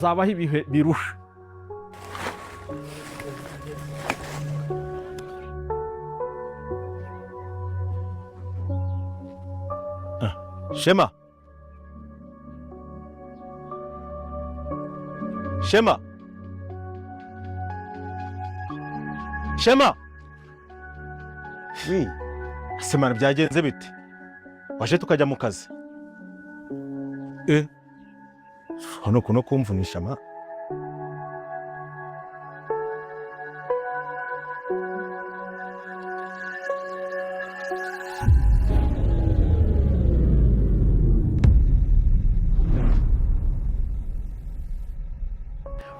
Hazabaho ibihe birusha. Shema, Shema, Shema! Wi. Semana, byagenze bite? Waje tukajya mu kazi. Eh, hano kuno kumvunisha ma.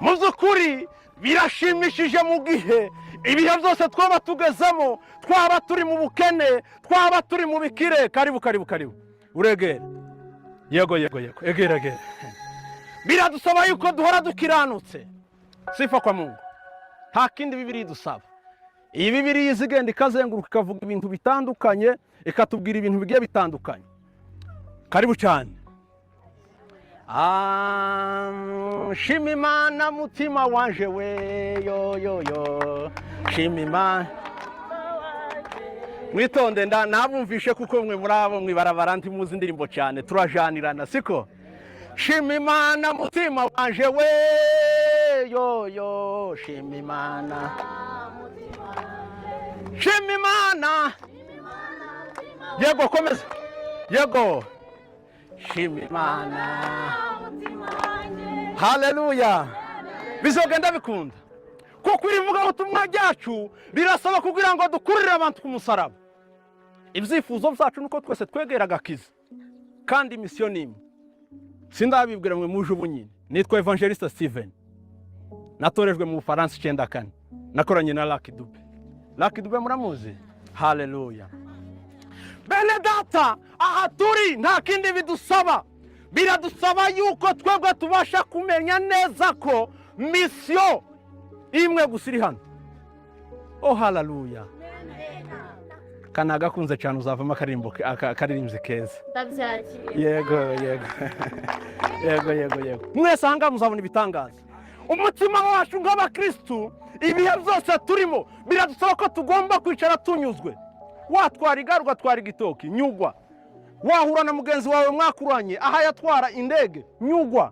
Mu by'ukuri birashimishije mu gihe ibihe byose twaba tugezemo, twaba turi mu bukene, twaba turi mu bikire. Karibu, karibu, karibu, uregera. Yego, yego, yego, egera, egera. Biradusaba yuko duhora dukiranutse. Sifa kwa Mungu. Nta kindi Bibiri idusaba. Iyi Bibiri iza igenda ikazenguruka, ikavuga ibintu bitandukanye, ikatubwira ibintu bigiye bitandukanye. Karibu cyane. Ah, shima Imana mutima wanje we, yo yo yo, shima Imana. Mwitonde, nda nabumvishe kuko mwe muri abo mwibarabara ntimuzi indirimbo cyane, turajanirana siko. Shima Imana mutima wanje we, yo yo, shima Imana, shima Imana. Yego, komeza, yego, shima Imana. Haleluya! Bizogenda bikunda kuko iri vugabutumwa ryacu rirasaba kugira ngo dukurire abantu ku musaraba. Ibyifuzo byacu nuko twese twegera agakiza, kandi misiyo ni imwe. Sindabibwira mwe muje ubu nyine. Nitwa Evangelista Steven, natorejwe mu Bufaransa 94, nakoranye na Lucky Dube. Lucky Dube muramuzi? Haleluya! Bene data, aha turi nta kindi bidusaba. Biradusaba yuko twebwe tubasha kumenya neza ko misiyo imwe gusa iri hano. Oh, haleluya! Kanagakunze cyane, uzavamo akaririmbo akaririmbyi keza. Ndabyakira. Yego, yego, yego, yego, yego. Mwese aha ngaha muzabona ibitangaza. Umutima wacu nk'abakirisitu, ibihe byose turimo biradusaba ko tugomba kwicara tunyuzwe. Watwara igare, ugatwara igitoki, nyugwa. Wahura na mugenzi wawe mwakuranye aha yatwara indege, nyugwa.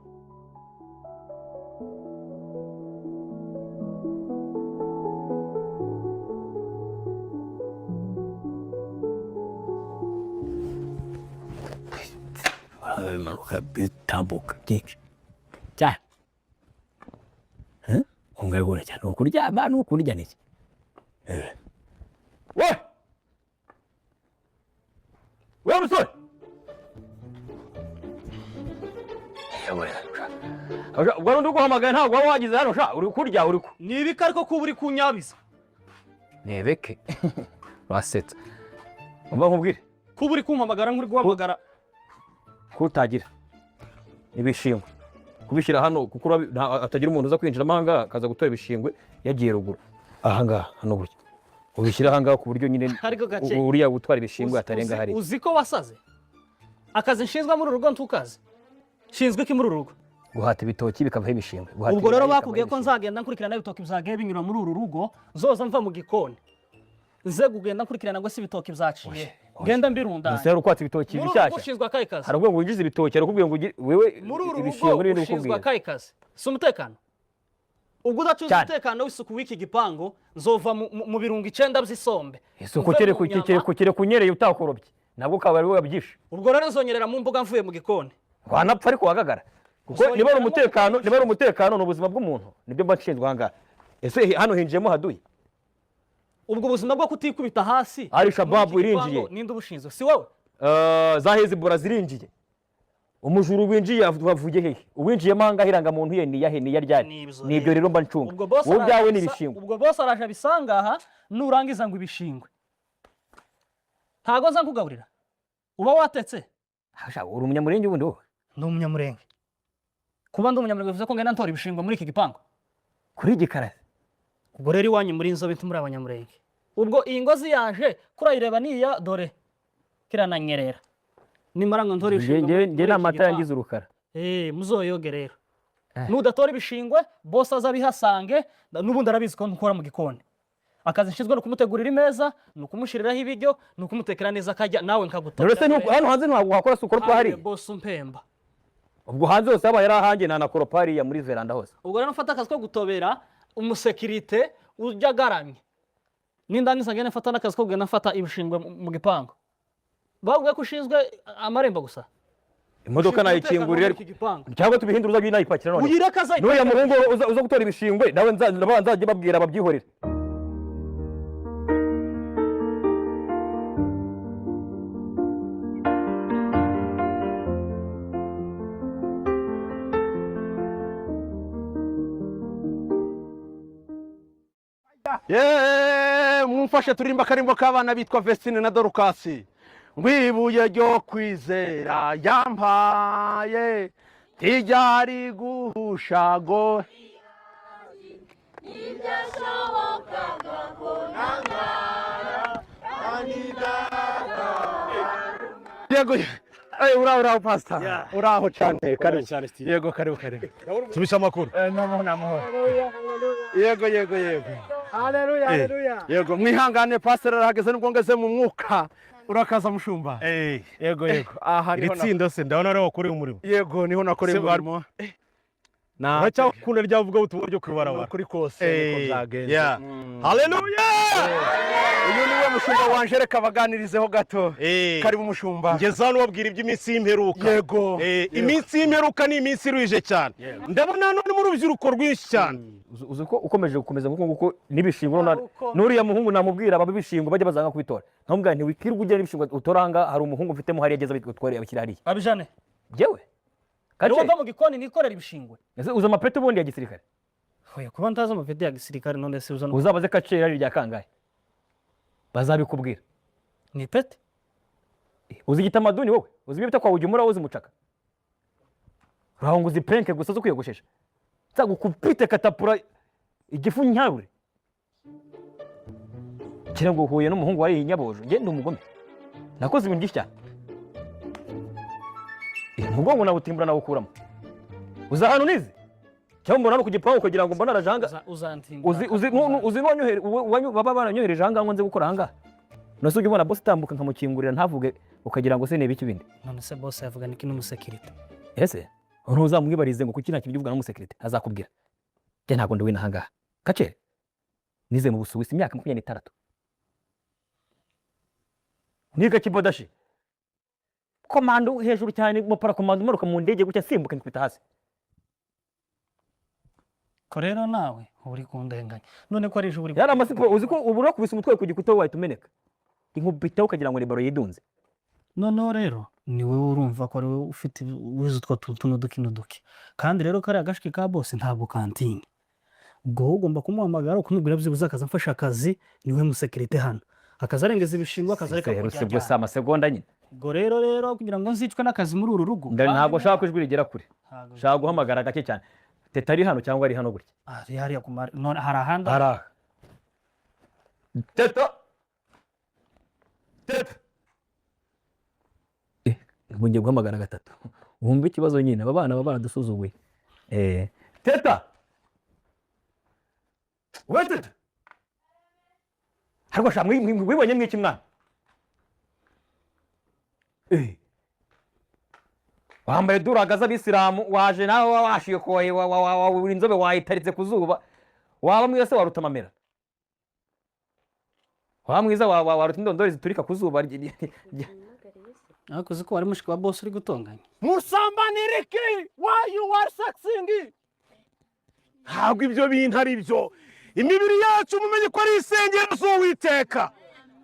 Bimanuka bitambuka byinshi cyane. Ungagura cyane ukuryama n'ukurya niki? We we musore! Ubwo rundi uguhamagaye ntabwo waba wagize hano sha, uri kurya uri ku Ni ibiki ariko kuba uri kunyabiza? Nebeke wasetsa, umva nkubwire. Kuba uri kumpamagara nk'uri guhamagara. Kutagira ibishingwe kubishyira hano kuko hatagira umuntu uza kwinjiramo ahangaha akaza gutora ibishingwe yagiye ruguru ahangaha hano gutya ubishyira ahangaha ku buryo nyine Ariko gake. Uriya gutwara ibishingwe atarenga hariya. Uzi ko wasaze? Akazi nshinzwe muri uru rugo ntukazi? Nshinzwe iki muri uru rugo? Guhata ibitoki bikavaho ibishingwe, guhata Ubwo rero ibirayi bakubwiye ko bikavaho. nzagenda nkurikirana ibitoki byagiye binyura muri uru rugo, nzoza mva mu gikoni nze kugenda nkurikirana ngo si ibitoki byaciye, ngenda mbirundanya? Gusa hari ukwatsa ibitoki Muri uru rugo bishyashya. ushinzwe akahe kazi? Hari ubwo ngo winjize ibitoki, hari ukubwira ngo wewe Muri uru rugo ibishingwe n'ibindi ushinzwe bikubwira. akahe kazi? Si umutekano? Ubwo udacuza Cyane. umutekano w'isuku w'iki gipangu, nzova mu birungo 9 by'isombe, Isuku mve kereka mu nyama. kereka unyereye utakorobye, nabwo ukaba ari wowe wabyishe. Ubwo rero nzonyerera mu mbuga mvuye mu gikoni. Wanapfa ariko wagagara kuko Uzongera niba ari mo- umutekano, niba ari umutekano ni ubuzima bw'umuntu, nibyo mba nshinzwe ahangaha. Ese hano hinjiyemo haduye? Ubwo buzima bwo kutikubita hasi Al Shabaab muri iki gipangu, irinjiye. ninde ubushinzwe? Si wowe? Za Hezbollah zirinjiye. Umujura winjiye wavuye hehe? Uwinjiyemo ahangaha irangamuntu ye ni iyahe, ni iya ryari? Ni ibyo. Ni ibyo rero mba ncunga. Ubwo boss Wowe ubwawe araje ni ibishingwe. ubwo boss araje abisanga aha, nurangiza ngo ibishingwe. Ntago nza nkugaburira uba watetse. Sha, uri umunyamurenge ubundi wowe? Ndi umunyamurenge. Kuba ndi umunyamurenge bivuze ko ngenda ntora ibishingwe muri iki gipangu? Kuri igikara. Ubwo rero iwanyu muri inzobe muri abanyamurenge. Ubwo iyi ngozi yaje kurayireba niya dore kirananyerera, nimara ngo ntore ibishingwe Nge muri nge iki ni amata gipangu. yangize urukara. Eh, muzoyoge rero. Nudatora ibishingwe, boss azabihasange. N'ubundi arabizi ko nkora mu gikoni. Akazi nshinzwe ni ukumutegurira imeza, ni ukumushyiriraho ibiryo, ni ukumutekera neza akajya, nawe nkagutora. Rero se hano hanze ntabwo wakora si ukoropa hariya? Boss umpemba. Ubwo hanze hose habaye ari ahanjye, ntanakoropa hariya muri veranda hose. Ubwo rero mfata akazi ko gutobera umusekirite ujya agaramye, nindangiza ngende mfata n'akazi ko kugenda mfata ibishingwe mu gipangu. Bavuga ko ushinzwe amarembo gusa. Imodoka Ushinzwe nayikingurira. umutekano wo muri iki gipangu. Cyangwa tubihindure, uzajya unayipakira none. Uyireke azayipakira. N'uriya muhungu uza gutora ibishingwe nawe nzajya babwira babyihorere. Yeee, mumfashe turirimba akarimbo k'abana bitwa Vestine na Dorukasi, ngo ibuye ryo kwizera yampaye tijyari guhushago. Ntibyashobokaga ko nangara. Yego, uraho, uraho pastor, uraho cyane, karibu. Yego, karibu, karibu. Tubisha amakuru. Yego, yego, yego. Yego, mwihangane, pastor arahageze nubwo ngeze mu mwuka. Urakaza, mushumba. Yego, yego, aha Iri niho tsinda se ndabona ariho wakoreye umurimo. Yego, niho nakoreye umurimo na Uracyakunda rya vuga ubutumwa ryo kwibarabara? Kuri kose niko byagenze. Haleluya. Uyu niwe mushumba wanje, reka baganirizeho gato. Karibu, mushumba. Ngeze hano ubabwira iby'iminsi y'imperuka. Yego. Iminsi y'imperuka ni iminsi iruhije cyane. Ndabona hano ni mu rubyiruko rwinshi cyane. Uzi ko ukomeje gukomeza nk'uko nguko n'ibishingwe, n'uriya muhungu namubwira ababe ibishingwe bajya bazanga kubitora, nkamubwira nti wikirwa ujya n'ibishingwe utora ahangaha, hari umuhungu mfitemo hariya ageze abitware abishyira hariya. Abijane. Yewe. Niwo Kace mva mu gikoni nikorera ibishingwe. Ese uzi amapeti ubundi ya gisirikare? Oya, kuba ntazi amapeti ya gisirikare, none se uza Uzabaze kaceri ari irya kangahe, bazabikubwira. Ni ipeti. Uzi igitamaduni wowe? Uzi ibyo bita kwa ujya uzi mucaka uraho ngo uzi prank gusa zo kwiyogoshesha, nzagukupite katapura igifu ncyabure kira ngo uhuye n'umuhungu wariye inyabojo. Njye ndi umugome, nakoze ibintu byinshi cyane. Umugongo nawutimbura nawukuramo. Uzi ahantu nize cyangwa mbona no ku gipangu kugira ngo mbone arajanga. Uzantimbura. Uzi baba baranyohereje ahangaha ngo nze gukora ahangaha. None se ujya ubona boss itambuka nkamukingurira ntavuge, ukagira ngo se ni ibiki bindi? None se boss yavuga niki n'umusekirite? Ese ntuzamwibarize ngo kuki nta kintu uvuga n'umusekirite, azakubwira. Njye ntabwo ndi wino ahangaha. Kace nize mu Busuwisi imyaka 26, niga kibodashi komando hejuru cyane, mu parakomando, umanuka mu ndege gutya simbuka nkikubita hasi. Ko rero nawe uba uri kundenganya, none ko ari ejo uri Yari amasipo. Uzi ko ubu urakubise umutwe ku gikuta wahita umeneka, inkubitaho ukagira ngo ni baro yidunze. Noneho rero ni wowe urumva ko ari wowe ufite wize utwo tuntu n'uduki n'uduki, kandi rero kariya gashwi ka boss ntabwo kantinya. Ubwo wowe ugomba kumuhamagara ukamubwira byibuze akaza amfasha akazi, niwe musekirite hano, akaza arengeza ibishingwe, akaza areka Seru kujya si bwo, si amasegonda nyine. Ubwo rero kugira ngo nzicwe n'akazi muri uru rugo. Ntabwo nshaka ko ijwi rigera kure. Ntabwo- Nshaka guhamagara gake cyane. Teta ari hano cyangwa ari hano gutya? Ari hariya ku mare, none hari ahandi? Hari aha. Teta, teta. Ubu ngiye guhamagara gatatu wumva ikibazo nyine. Aba bana baba baradusuzuguye. Teta, we teta, ariko sha wibonye mwiki mwana? Wambaye duraga z'abisilamu, waje nawe washikoye, uri inzobe wayitaritse ku zuba. Waba mwiza se waruta amamera? Waba mwiza waruta indondori ziturika ku zuba? Ariko uzi ko wari mushiki wa boss uri gutonganya? Musambaniriki, why you are sexing? Ntabwo ibyo bintu ari byo. Imibiri yacu mumenye ko ari insengero z'Uwiteka,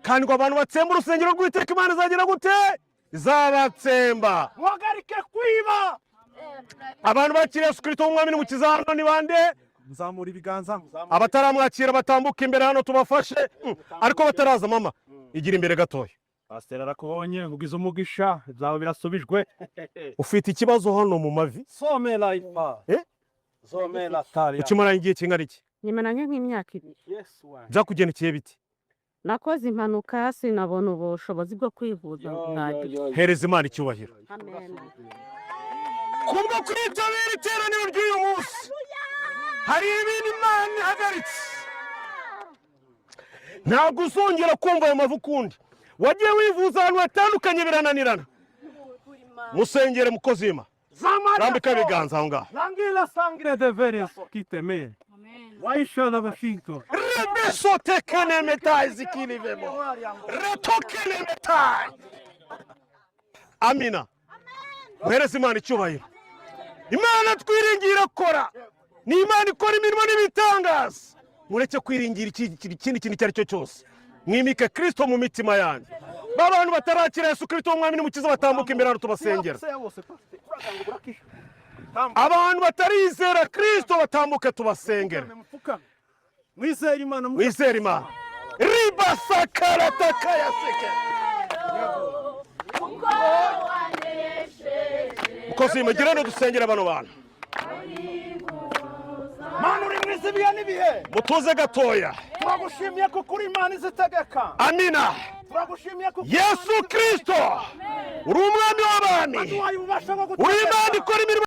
kandi ngo abantu batsemba urusengero rw'Uwiteka, Imana izagira gute? Izabatsemba. Muhagarike kwiba. Abantu bakiriye Yesu Kirisito nk'Umwami n'Umukiza hano ni bande? Muzamura ibiganza, muzamura. Abataramwakira batambuka imbere hano tubafashe. Ariko bataraza, mama, igira imbere gatoya. Pasiteri arakubonye, ugize umugisha, ibyawe birasubijwe. Ufite ikibazo hano mu mavi? Somera ifa. Eh? Somera tari. Ukimaranye igihe kingana iki? Nyimaranye nk'imyaka 2. Yesu wanjye. Byakugendekeye biti? Nakoze impanuka, sinabona ubushobozi bwo kwivuza ngo bihagije. Hereza Imana icyubahiro. Amen. Kubwo kwitabira iteraniro ry'uyu munsi, hari ibintu Imana ihagaritse. Ntabwo uzongera kumva ayo mavu ukundi. Wagiye wivuza ahantu hatandukanye birananirana. Musengere, mukozi w'Imana, rambika ibiganza aho ngaho. Langila sangre de veria kiteme. Waishana bashinto. Rebesotekenemetayi zikirivemo retokenemetayi. Amina. Muhereze Imana icyubahiro. Imana twiringira kora ni Imana ikora imirimo n'ibitangaza. Mureke kwiringira ikindi kintu icyo ari cyo cyose, mwimike Kirisito mu mitima yanyu. Ba bantu batarakira Yesu Kirisito w'Umwami n'Umukiza batambuka imbere hano tubasengera. Abantu batarizera Kirisito batambuke tubasengera. Mwizere Imana. Mwizere Imana. Ribasakaratakayaseke. Kuko wanesheje. Mukozi, mugire no dusengera bano bantu. Mana uri mwiza ibihe n'ibihe. Mutuze gatoya. Turagushimiye kuko uri Imana izitegeka. Amina. Turagushimiye kuko Yesu Kirisito, uri Umwami w'abami. waduhaye ububasha bwo Uri Imana gutegeka. ikora imirimo.